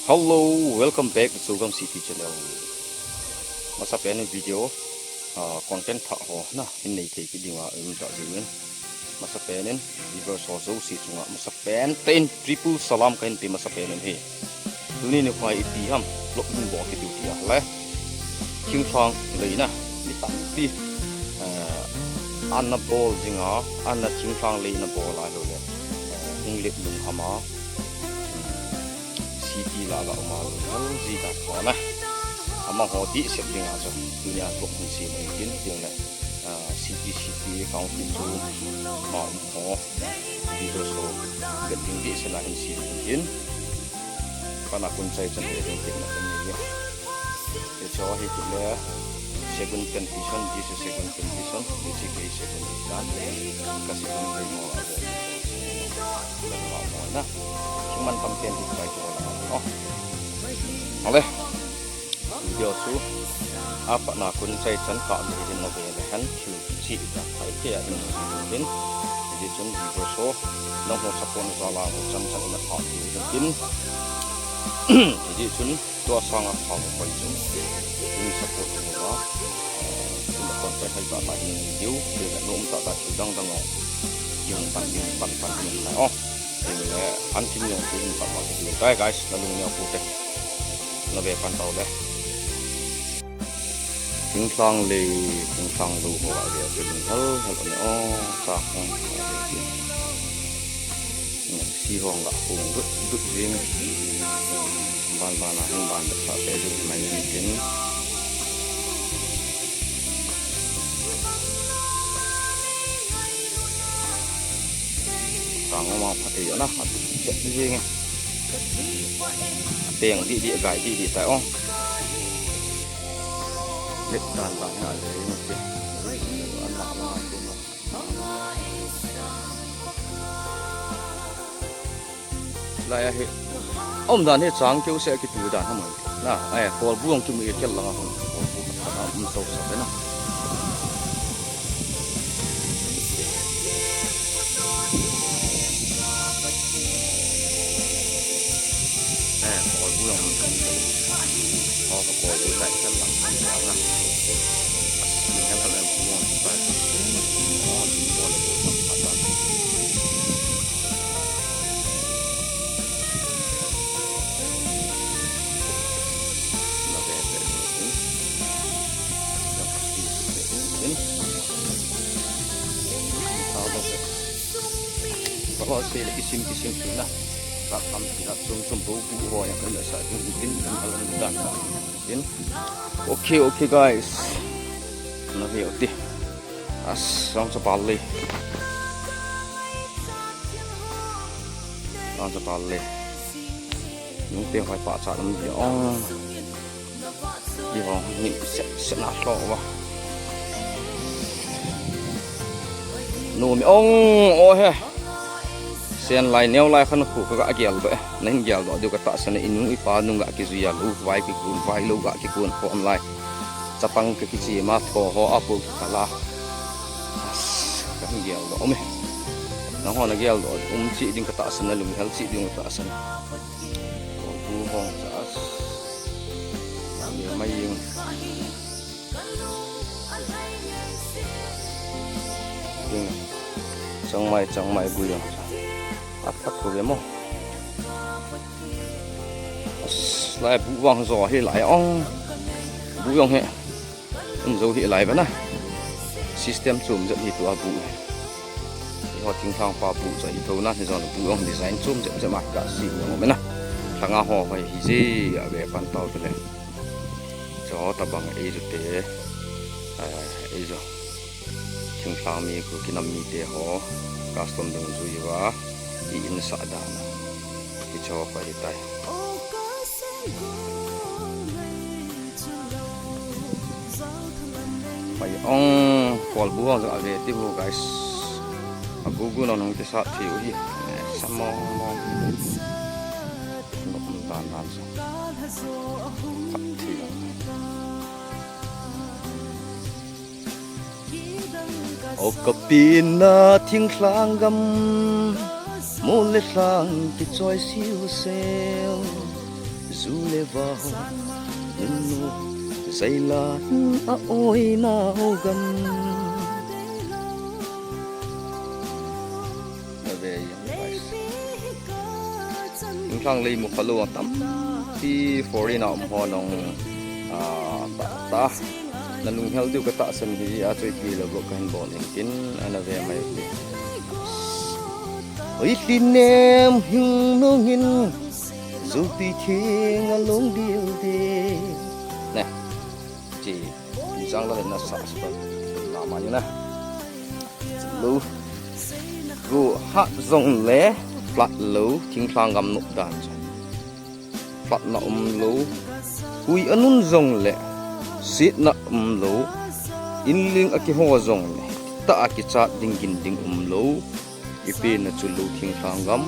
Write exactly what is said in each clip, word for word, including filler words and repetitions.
Hello, welcome back to Sogam City Channel. Masapen in video, ah, content thah ho na, hin nei thei kit dinga um ta jingin. Masapen in, viewers ho jouse chunga, masapen tein, triple salam kahin pe masapen in hi. Tuni nikho hi ipi ham, vlog hin bol kit diu tia le. Thinglhang leina, mi tampi, eh, ana bol jinga, ana thinglhang leina bol a hile, eh, hung let lung hama, city lah a um a lunghel ji ta tho na. Amaho dihset dinga chu, tunia vlog hin sem u hin tin le, ah, city, city, county chu, ma um ho, video so, get ding dihset na hin sem u hin tin. Kana kun chai chan le ding tin na kan ni. Hiche hi kile, second condition, this is second condition, hiche kei second dan, ka second kei mo a le. Kan ma mo na. Kiman tam pen hi kai ko na. Oh. Ale. Video chu. Apa na kun chai chan ka mi hin na ve le han chu chi ta kai ke a hin hin. Hiche chun video so. Nangho support na jal a ho chan chan na pha hin. Hiche chun. Tua sanga pha mo pai chu. Tuni support mo ba. Tuni kon pai hai ta ta hin diu. Tuni nom ta ta chu dang dang o. Yung pan ding pan pan ding na o. Tuni le an tin yung chu hin pan pan ding. Guys, guys, na lung neo pu te. Na ve pan tau le. Thinglhang le, thinglhang lou ho a ve chu lunghel hel ne o. Sa khong a ve chu. Si hong ga kung dut dut jing. Ban ban a hin ban da sa pe dut mai ni tin. Tang ma pha te na ha dut chet jing. Teng di di gai di di ta o. Let dan dan ha le ni te. An ma ma tu na. Lai a hi. Om dan hi chang keu se kitu dan ha mai. Na, ai, kolbu ang kimu e kel langa hong. Kolbu ka um so sa na. Eh, kolbu ang um so sa. Oh, kolbu lai kel lang. Na. Ni kel lang bu ang pa. Oh, ni kolbu ang pa. Kisim kisim tina. Rak tam tina sum sum bu bu ho ya kan sa tin tin kan alam dan. Tin. Okay, okay, guys. Na ve u ti. As, sang sa pal le. Sang sa pal le. Nung te hoi pa cha lam dia ong. Di hong ni se se na hlo wa. Nu mi ong o he. Sen lai neo lai khan khu ka ga gel do e. Na hin gel do diu ka tahsan e, inu ipa nung ga kijui a, lu vai kikun, vai lo ga kikun khom lai. Chapang ka kichi ma tho ho a pu ki kala. Ka hin gel do um e. Nangho na gel do um chi ding ka tahsan, na lunghel chi ding ka tahsan. Ko bu hong sa as. Mai yung. Ding. Changmai, changmai bu jong. At pat ko ve mo. As, lai bu vang jo hi lai ong. Bu jong hi. Um jo hi lai ba na. System chom jat hi tua bu. Ho thinglhang pa bu cha hi tho na hi jong bu jong design chom jat jat ma ka si mo me na. Langa ho hoi hi je a ve pan tau tu le. Cho tabang ei ju te, eh, ei ju. Thinglhang mi khu kinam mi te ho, custom ding jui va, i in sa dan. Ki cho pa hi tai. Pai ong, kolbu ong jong ave ti hu, guys. Agu gu nong nong ki sa thi u hi. Eh, sa mong mong. Nok dan dan sa. O ka pina thinglhang gam, mol le lhang kichoi siu seu. Zu le va nunu zaila a oi na o gam. Na ve yang guys. Ning khang lei mu khalo tampi foreign a um ho nong, ah, ta, ta. Na lunghel diu ka tahsan hi a choi pi lo ka hin bol in tin ana ve mai ti. Oi tinem hing nungin. Zulpi thing a lung dil de. Ne. Chi. Chang la na sa sa. Na ma ni na. Lo. Gu ha zong le. Flat lo. Thingthang gam nup dan. Flat na um lo. Hui anun zong le. Sit na um lo. Inling a kiho zong le. Ta a kichat ding gin ding um lo. Ipi na chu lo thingthang gam.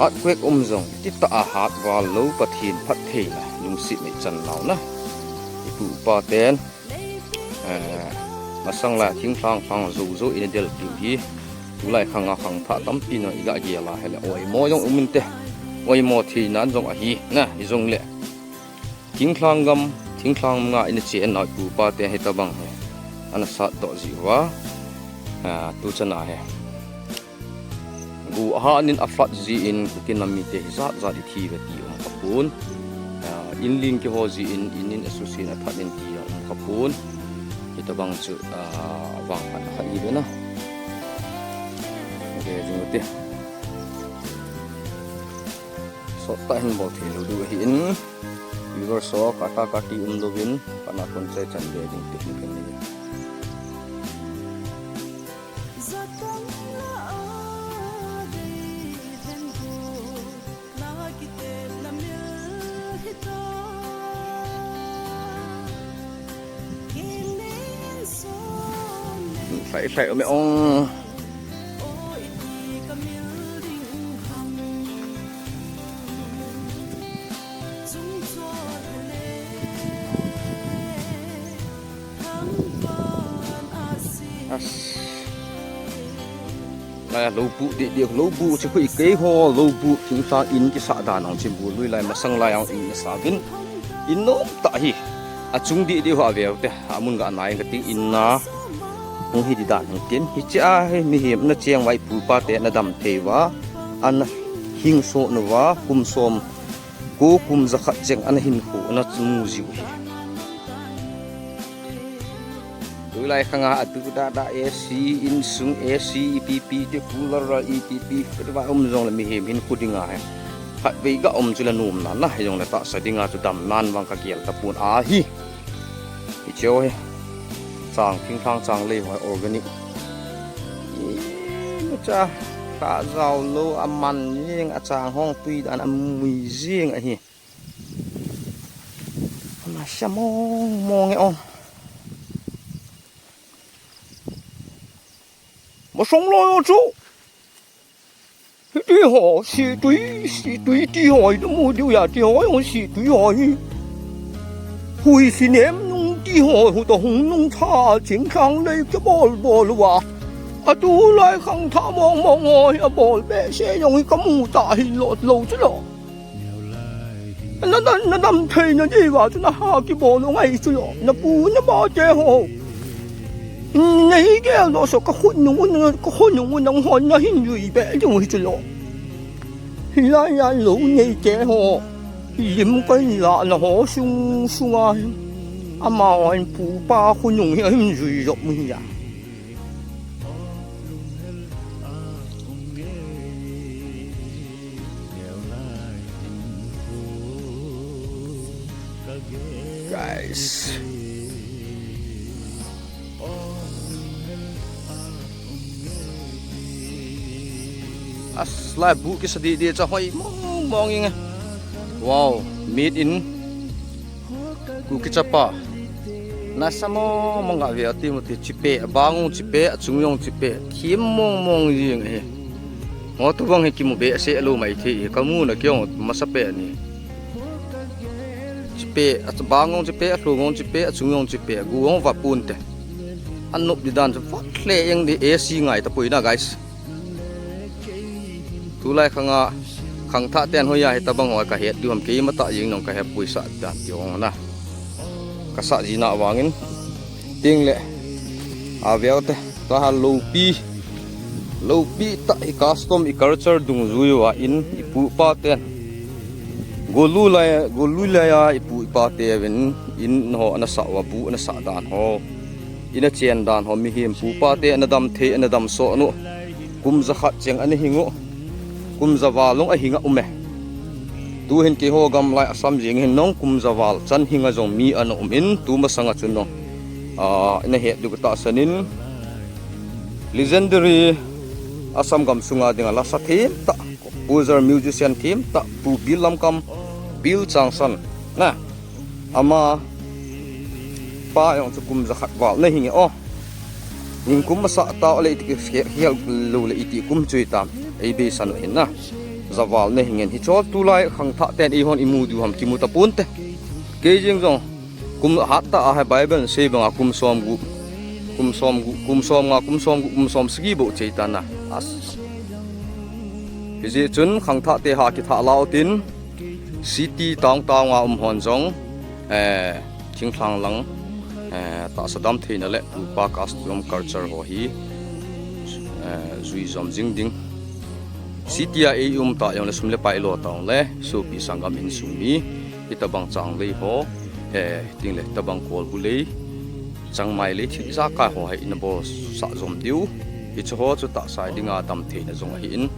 Earthquake um zong, ti ta a hat val lo Pathen phat thei na, lungsit nei chan nau na. Ipu pa ten, eh, masang la thingthang thang zo zo in del piu hi. Tulai khang a khang tha tampi no i ga ge la hele oi mo zong um in te. Oi mo thi nan zong ahi na, i zong le. Thingthang gam, thingthang nga in che na pu pa te he ta bang he. Ana sat to ji wa. Ah, tu chana he. Gu ha nin a flat ji in Kuki nam mite hi zat zat i thi ve ti um kha pun. Ah, inling kiho ji in, in in a susin a that in ti um kha pun. Hita bang chu, ah, vang khat khat hi ve na. Ve jing u te. Sot ta hin bol thei lo diu ahi in. Viewers ho, kata kati um louvin, pana kon chai chan ve ding te hin kan ni. Hlai hlai um e ong. As. Lai lo bu de de lo bu che khui kei ho lo bu thingthang in kisa dan ong che bu lui lai masang lai ong in sa vin. In nom ta hi. A chung de de ho a veu te. A mun ga nai ka ti in na. Hung hi di dan hung tin. Hiche a hi mihem na cheng vai pu pa te na dam thei va. An hing so nu va kum som. Ko kum za khat cheng ana hin khu ana mu jiu hi. Tulai khang a atu da da A C insung A C ipi pi te cooler a ipi pi te va um jong le mihem hin khu ding a he. Khat vei ga um chu la nom na na he jong le tahsa ding a chu dam nan vang ka gel ta pun ahi. Hiche hi. Chang thingthang chang lei ho organic. Icha ka jao lo a man jing a chang hong tui dan a mui jing ahi. Ama sa mong mong e ong. Masang lo yo chu. Hiti ho, si tui, si tui ti ho, i mu diu ya ti ho, i si tui ho hi. Hui si nem nung ti ho, hu to hung nung tha, ching khang lei ke bol bol wa. A tulai khang tha mong mong ho, a bol be se yong i ka mu ta hi lo, lo chu lo. Na, na, na dam thei na di va chu na ha ki bol ngai chu lo. Na pu na ba te ho. Nei gel lo so ka khut nung un, ka khut nung un nang hon na hin jui be jong hi chu lo. Hilai a lo nei te ho. Lim ka hin la na ho sung sung a. Ama hon pu pa khu nung hi hin jui jop mu hi a. Guys. As lai bu kisa di di cha hoi mong mong ing. Wow, meet in Kuki chapa. Nasa mong mong a ve ati mu ti chipe, abang jong chipe, achung jong chipe, thim mong mong jing hi. Ngo tu bang hi kimu be se lo mai thei hi, ka mu na kiong masa pe ni. Chipe, abang jong chipe, alhung jong chipe, achung jong chipe, gu jong va pun te. An nop di dan chu vat le jeng di A C ngai ta pui na guys. Tulai khang a Khangthah ten hoiya hitabang ho kahet diu ham, keima tah jeng nong kahe puisah dan ti ong na. Kasah jina vangin. Tingle. Aveu te. Kaha loupi. Loupi tah hi custom i culture dungjui uva in ipu ipa ten. Golu lai, golu laiya ipu ipa te vin in ho ana sah uva bu ana sah dan ho. Ina chen dan ho mihem pu pa te ana dam thei, ana dam soh nu. Kum jakhat cheng ana hing u. Kum javal long ahinga um e. Tuhin keiho gamlai Assam jeng hin nong kum javal chan hinga jong mi ana um in, tu masanga chun nong, ah, ina het diu katahsan in, legendary Assam gam sunga dinga lasa themtah, composer, musician themtah, Pu Bil Lamkam, Bil Changsan, na. Ama pa jong chu kum jakhat val ana hing e o. Nikum masa tah le iti kihel lou le iti kum chu hitam. Ei beisan u hin na. Javal ana hing in hiche tulai khangthah ten eihon imu diu ham kimu tapon te. Kei jeng jong kum hat tah a hi Bible sei banga kum som gup. Kum som gup, kum som nga, kum som gup, kum som sagi bou chei tan na. As. Hijeh chun khangthah te ha kithah lau tin. City town town a um hon jong, eh, thinglhang lang, eh, tahsa damtheina le pu pa custom culture ho hi, eh, jui jom jing ding. City a ei um tah jong le sum le pai lo tah jong le, sopi sanggam insung mi, hitabang changlei ho, eh, tingle hitabang kolbu lei, changmai lei thil ijakai ho hi ina bolsah jom diu. Hiche ho chu tahsa dinga damtheina jong ahi in.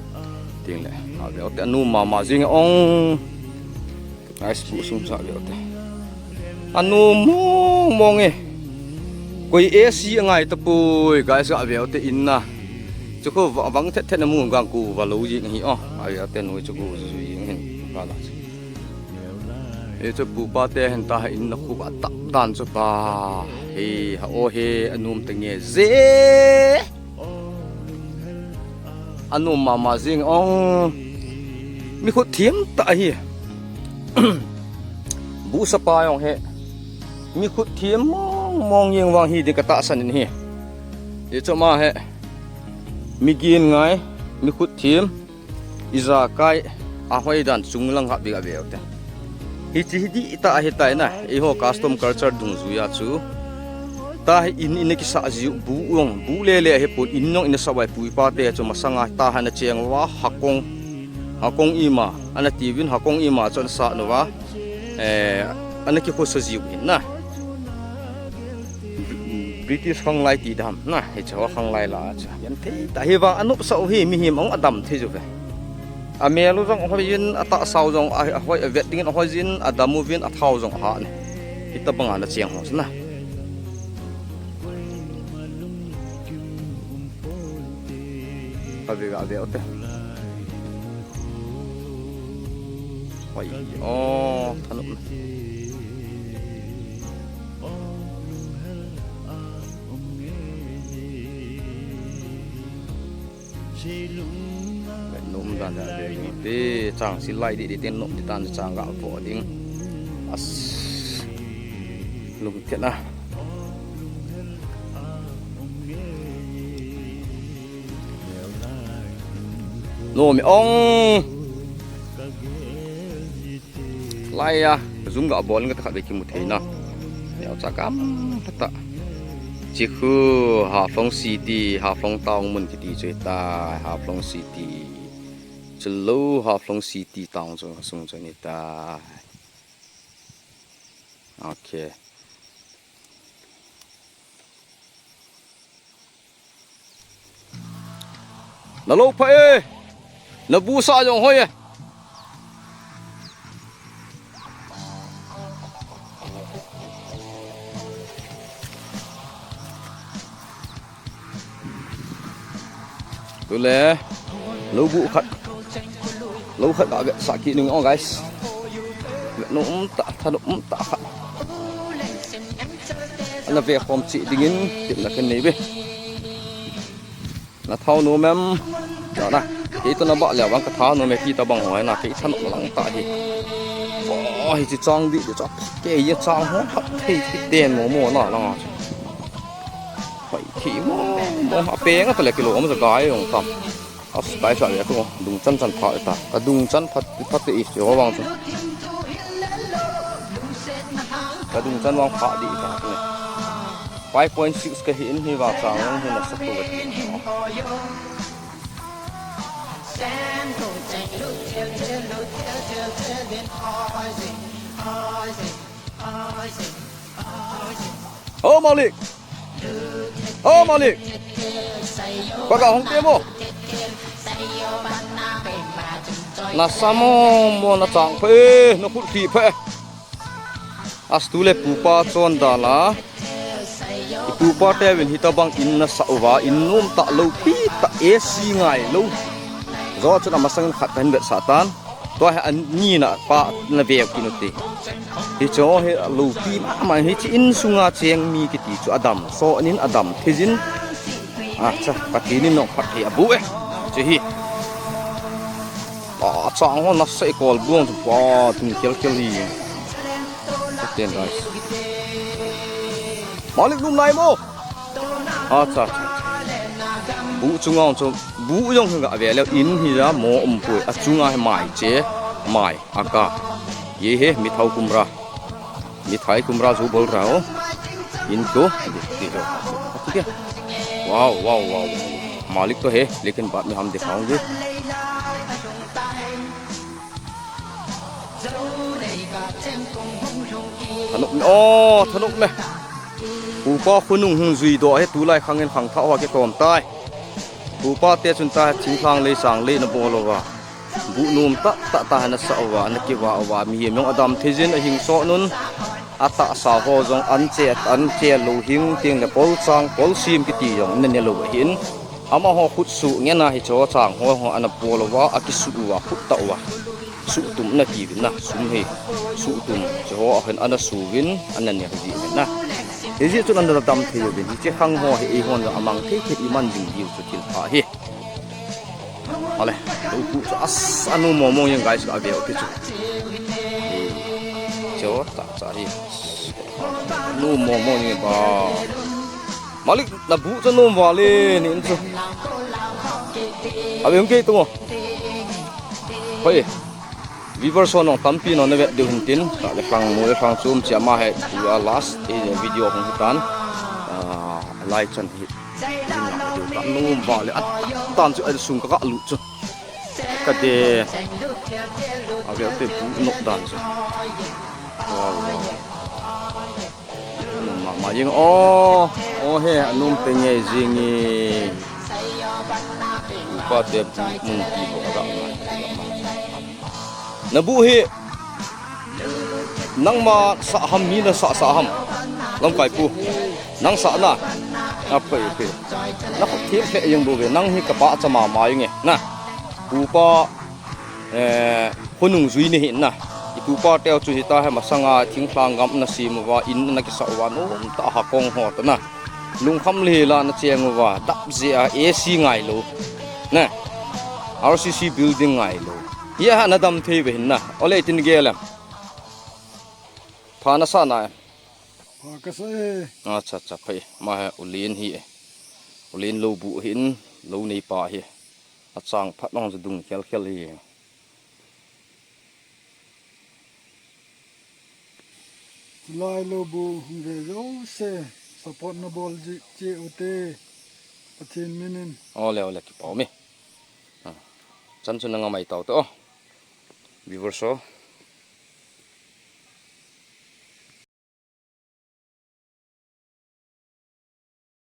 Tingle, aveu te anu mama jing ong. Guys, bu sung sa aveu te. Anu mong mong e. Koi A C angai tapoi, guys, aveu te in na. Chu ko va-, vang thet thet na mu gang ku va lo jing hi o. Aveu te noi chu ku ju jing hin. Ka la chu. E chu pu pa te hin ta in na khu atap dan chu pa. He, ha o he, anum te nge je. Anum mama jing ong. Mi khut thiam ta hi. Bu sa pa jong he. Mi khut thiam mong mong jing vang hi di katahsan in hi. E chu ma he. Mi gin ngai, mi khut thiam. Ijakai, ahoi dan chung lang ha bi aveu te. Hiche hi di ta hi tai na, eiho custom culture dungjuia chu. Ta hi in in kisa jiu bu ong, bu le le hi pun in nong in sa vai pui pa te chu masanga ta ha na cheng uva, hakong. Hakong ima, ana ti vin hakong ima chu ana sa nu va. Eh, ana kikhosa jiu in na. British khanglai ti dam na, hiche ho khanglai la cha. Yan thei ta hi vang anop sa u hi mihem ong adam thei ju ve. A mel u jong hoi in, a tahsa u jong a, a hoi a vet ding in a hoi jin, a dam u vin a thao jong a ha ne. Hitabang ana cheng ho na. Ka ve, ka ve u te. Hoi, o, thanop na. Nom dan dan ve ni te, chang si lai di di ten nom di tan chang ga vo ding. As. Lum te na. Nom ong. Lai a, zum ga bol nga ta khat ve kimu thei na. Neo cha kam ta. Chi khu Haflong City, Haflong town mun kiti chu ta, Haflong City. Chulou Haflong City town chu sung chu ni ta. Okay. Na lo pha e. Na bu sa jong hoi e. Tule. Lo bu khat. Lo khat ga ve sa ki ning o guys. Ve nom ta, tha nom ta khat. Ana ve khom chi dingin, tip na ken nei ve. Na thao nom em? Na na. Kei to na ba le vang ka thao nom e ti ta bang hoi na kei tha nom lang ta hi. O, hi chi chang di di cha. Kei ye chang ho hat thei ti ten mo mo na lang a. Hoi, ki mo mo ha pe nga ta le kilo mo sa ga yong tam. As, tai sa le ko, dung chan chan pha ta. Ka dung chan phat, phat te i, se ho wang chu. Ka dung chan wang pha di ta ne. Five point six ka hi in hi wa chang long hi na sa ko. Oh, Malik. Oh, Malik. Baka hong te mo. Na sa mo mo na chang phe, na khut thi phe. As tu le pupa chon da la. I pupa te vin hita bang in na sa uva, in nom ta lo pi ta A C ngai lo. Zo chun a masang khat kan vet sa tan. Tua hi an ni na pa na ve kinu ti. Hi cho hi lo pi ma ma hi chi in sunga cheng mi kiti chu adam. So anin adam thijin. A cha, Pathen in nong phat thei a bu e. Che hi. A chang ho na sei kol buang chu pa tung kel kel hi. Ten guys. Malik lum nai mo. A cha cha. Bu chunga chu bu jong ga ve le in hi ja mo um pui. A chunga hi mai che. Mai a ka. Ye he mi thau kum ra. Mithai kum ra zu bol ra o. In ko. Di, di ko. Ati ke. Wow, wow, wow. Malik to he, lekin baad mein hum dikhaenge. Thanop me. Oh, thanop me. Upa khonung hung jui doh he tulai khang in khang tha ho kitom tai. Upa te chun ta thingthang lei sang lei na bol uva. Bu nom ta ta ta na sa uva, na kiva uva, mihem jong adam thijin a hing so nun, a ta sa ho jong an che, an che lo hing ting le kol chang, kol sim kiti jong na ne lo hin. Ama ho khut su nge na hi cho chang ho ho ana pol uva, a kisu uva, khut ta uva. Su tum na ti vin na, sum hi. Su tum, cho ho hin ana su vin, ana ne ji vin na. Hi ji chun ana dam thei vin, hi che khang ho hi ei hon jong amang thei thei i man jing diu chu thil pha hi. Ale, tu pu chu as anu mo mo yang guys ka ve o ti chu. Eh, cho ta cha hi. Nu mo mo ni ba. Malik na bu chu nom va le ni in chu. A ve hung ke tu mo. Hoi. Viewers ho nong tampi nong na ve deu hin tin. Ka le khang mo le khang chum chia ma he. Tu a last, eh, video hung hitan. Ah, lai chan hi. Ka nom va le, a tan chu a sung ka ka lut chu. Ka de. A ve te bu nok dan chu. Wow, wow. Nom ma ma jing o. O he, a nom te nge jing i. Upa te bu mun ti bo ka ma. Na bu hi. Nangma sa ham mi na sa sa ham. Lamkai pu. Nang sa na. A phei phei. Na khat thil phe jeng bu ve. Nang hi ka pa cha ma ma jing e. Na. Pupa, eh, khonung jui ni hi na. I pupa teu chu hita he masanga thingthang gam na sim uva in na kisa uva nom ta ha kong ho ta na. Lungkham le la na cheng uva dap je a A C ngai lo. Na. R C C building ngai lo. Hi a ha na dam thei ve hin na. Ole tin ge lem. Pha na sa na. Pha ka sa e. Acha, acha, phai. Ma he ulen hi e. Ulen lo bu hin lo nei pa hi. A chang phat nong chu dung khel khel hi. Lai lo bu hung ve jo se. Support na bol ji che u te. Pathen minin. Ole, ole, kipa um e. Ah. Chan chu na nga mai tau to. Viewers ho.